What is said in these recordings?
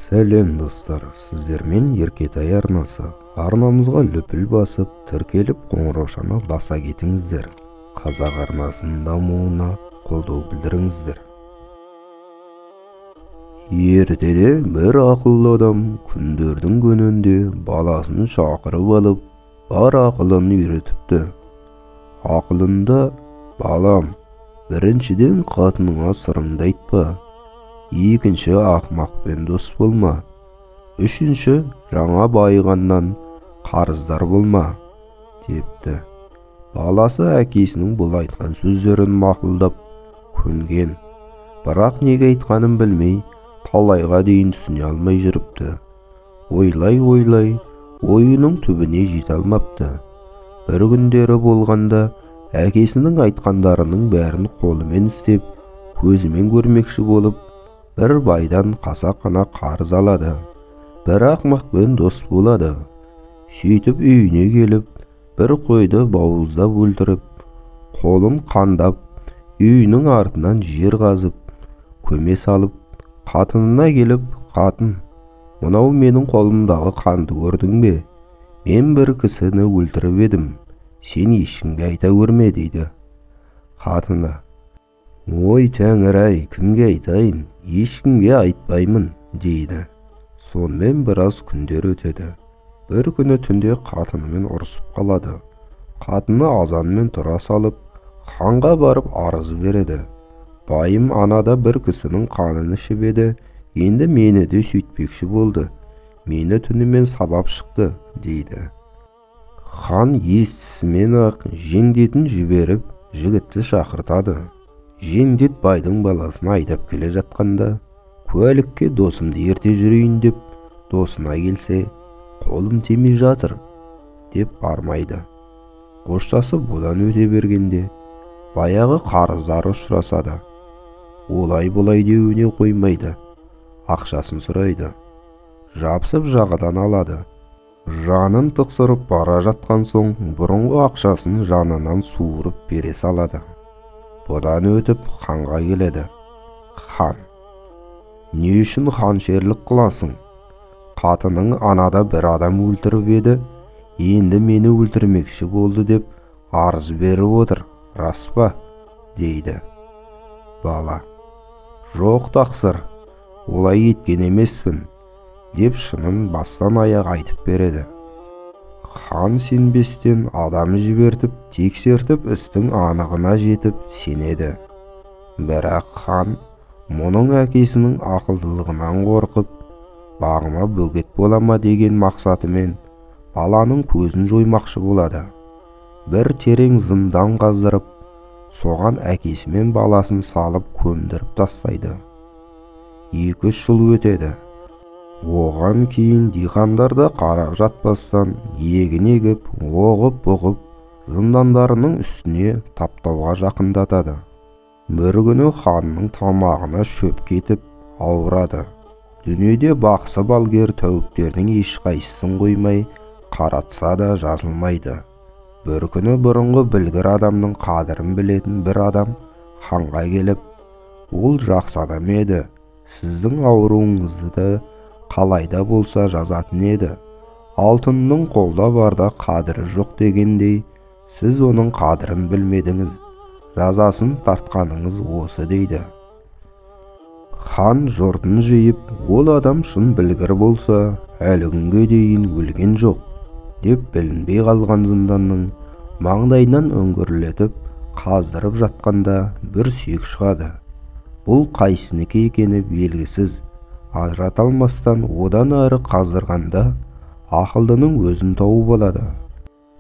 Сәлем достар, сіздермен Еркетай арнасы. Арнамызға лүпіл басып, тіркеліп қоңыраушаны баса кетіңіздер. Қазақ арнасының дамуына қолдау білдіріңіздер. Ертеде бір ақылды адам күндердің күнінде баласын шақырып алып, бар ақылын үйретіпті. Ақылында: балам, біріншіден қатыныңа сырыңды айтпа, екінші ақмақпен дос болма, үшінші жаңа байығаннан қарыздар болма, депті. Баласы әкесінің бұл айтқан сөздерін мақұлдап көнген, бірақ неге айтқанын білмей, талайға дейін түсіне алмай жүріпті. Ойлай-ойлай ойының түбіне жете алмапты. Бір күндері болғанда әкесінің айтқандарының бәрін қолымен істеп, көзімен көрмекші болып, бір байдан қасақана қарыз алады. Бір ақмақпен дос болады. Сөйтіп үйіне келіп, бір қойды бауыздап өлтіріп, қолын қандап, үйінің артынан жер қазып, көме салып, қатынына келіп: қатын, мынау менің қолымдағы қанды көрдің бе? Мен бір кісіні өлтіріп едім, сен ешкімге айта көрме, дейді. Қатыны: ой, тәңір-ай, кімге айтайын, ешкімге айтпаймын, дейді. Сонымен біраз күндер өтеді. Бір күні түнде қатынымен ұрысып қалады. Қатыны азанмен тұра салып, ханға барып арыз береді. Байым анада бір кісінің қанын ішіп еді, енді мені де сөйтпекші болды. Мені түнімен сабап шықты, дейді. Хан естісімен-ақ жеңдетін жіберіп, жігітті шақыртады. Жеңдет байдың баласын айдап келе жатқанда, куәлікке досымды ерте жүрейін деп, досына келсе, қолым тимей жатыр, деп бармайды. Қоштасып одан өте бергенде, баяғы қарыздары ұшырасады. Олай-бұлай деуіне қоймайды, ақшасын сұрайды. Жабысып жағадан алады. Жанын тықсырып бара жатқан соң, бұрынғы ақшасын жанынан суырып бере салады. Бұдан өтіп ханға келеді. Хан: не үшін ханшерлік қыласың? Қатының анада бір адам өлтіріп еді, енді мені өлтірмекші болды деп арыз беріп отыр, рас па? Дейді. Бала: жоқ тақсыр, олай еткен емеспін, деп шынын бастан аяқ айтып береді. Хан сенбестен адам жібертіп, тексертіп, істің анығына жетіп сенеді. Бірақ хан мұның әкесінің ақылдылығынан қорқып, бағыма бөгет бола ма деген мақсатымен баланың көзін жоймақшы болады. Бір терең зындан қаздырып, соған әкесі мен баласын салып көмдіріп тастайды. 2-3 жыл өтеді. Оған кейін диқандар да қарап жатпастан егін егіп, оғып-бұғып, зындандарының үстіне таптауға жақындатады. Бір күні ханның тамағына шөп кетіп, ауырады. Дүниеде бақсы балгер тәуіптердің ешқайсысын қоймай, қаратса да жазылмайды. Бір күні бұрынғы білгір адамның қадірін білетін бір адам ханға келіп, ол жақсы адам еді, сіздің ауруыңызды да қалайда болса жазатын еді. Алтынның қолда барда қадірі жоқ дегендей, сіз оның қадірін білмедіңіз, жазасын тартқаныңыз осы, дейді. Хан жұртын жиып, ол адам шын білгір болса, әлі күнге дейін өлген жоқ, деп білінбей қалған зынданның маңдайынан үңгірлетіп қаздырып жатқанда бір сүйек шығады. Бұл қайсынікі екені белгісіз, ажырата алмастан одан әрі қаздырғанда ақылдының өзін тауып алады.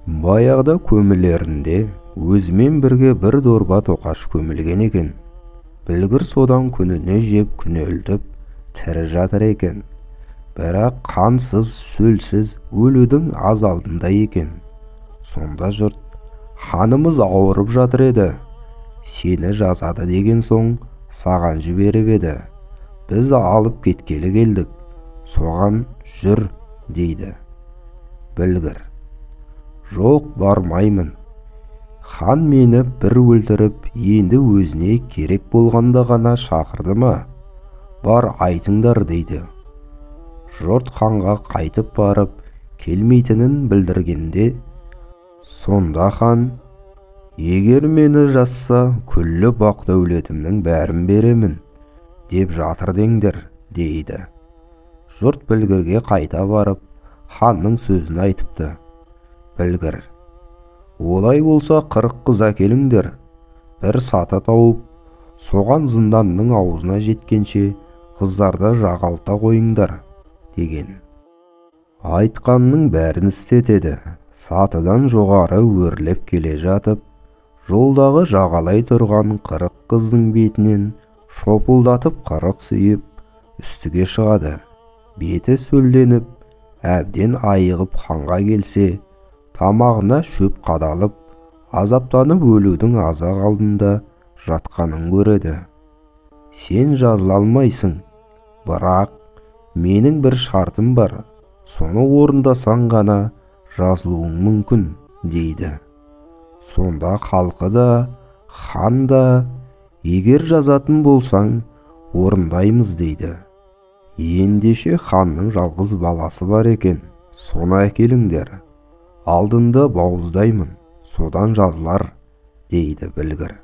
Баяғыда көмілерінде өзімен бірге бір дорба тоқаш көмілген екен. Білгір содан күніне жеп күнелтіп тірі жатыр екен. Бірақ қансыз, сөлсіз өлудің аз алдында екен. Сонда жұрт: ханымыз ауырып жатыр еді, сені жазады деген соң саған жіберіп еді, біз алып кеткелі келдік, соған жүр, дейді. Білгір: жоқ, бармаймын. Хан мені бір өлтіріп, енді өзіне керек болғанда ғана шақырды ма? Бар айтыңдар, дейді. Жұрт ханға қайтып барып келмейтінін білдіргенде, сонда хан: «Егер мені жазса, күллі бақ дәулетімнің бәрін беремін деп жатыр деңдер», дейді. Жұрт білгірге қайта барып, ханның сөзін айтыпты. Білгір: «Олай болса, 40 қыз әкеліңдер, бір саты тауып, соған зынданның аузына жеткенше қыздарды жағалта қойыңдар», деген. Айтқанның бәрін істетеді. Сатыдан жоғары өрлеп келе жатып, жолдағы жағалай тұрған 40 қыздың бетінен шопылдатып 40 сүйіп, үстіге шығады. Беті сөлденіп, әбден айығып ханға келсе, тамағына шөп қадалып, азаптанып өлудің азақ алдында жатқанын көреді. «Сен жазыла алмайсың, бірақ менің бір шартым бар, соны орындасаң ғана жазылуың мүмкін», дейді. Сонда халқы да, хан да: «Егер жазатын болсаң, орындаймыз», дейді. Ендеше ханның жалғыз баласы бар екен, соны әкеліңдер, алдында бауыздаймын, содан жазылар, дейді білгір.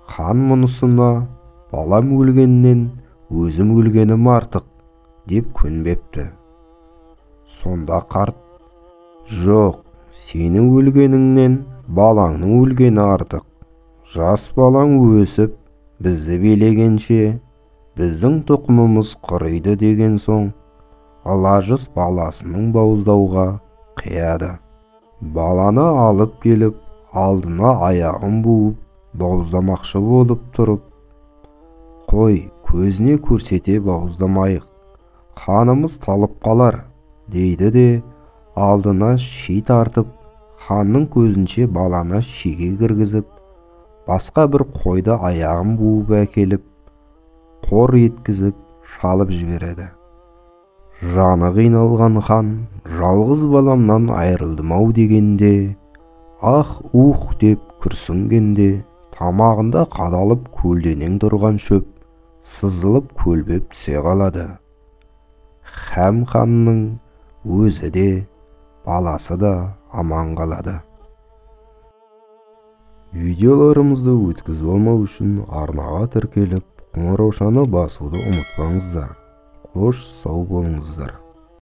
Хан мұнысына: «Балам өлгеннен өзім өлгенім артық», деп көнбепті. Сонда қарт: «Жоқ, сенің өлгеніңнен балаңның өлгені артық. Жас балаң өсіп, бізді билегенше, біздің тұқымымыз құриды», деген соң, ылажыз баласының бауыздауға қияды. Баланы алып келіп, алдына аяғын буып, бауыздамақшы болып тұрып: «Қой, көзіне көрсете бауыздамайық, ханымыз талып қалар», дейді де, алдына ши тартып, ханның көзінше баланы шиге кіргізіп, басқа бір қойды аяғын буып әкеліп, қор еткізіп шалып жібереді. Жаны қиналған хан жалғыз баламнан айырылдым-ау дегенде, ах-ух деп күрсінгенде, тамағында қадалып көлденең тұрған шөп сызылып көлбеп түсе қалады. Хәм ханның өзі де, баласы да аман қалады. Видеоларымызды өткізіп алмау үшін арнаға тіркеліп, қоңыраушаны басуды ұмытпаңыздар. Қош, сау болыңыздар.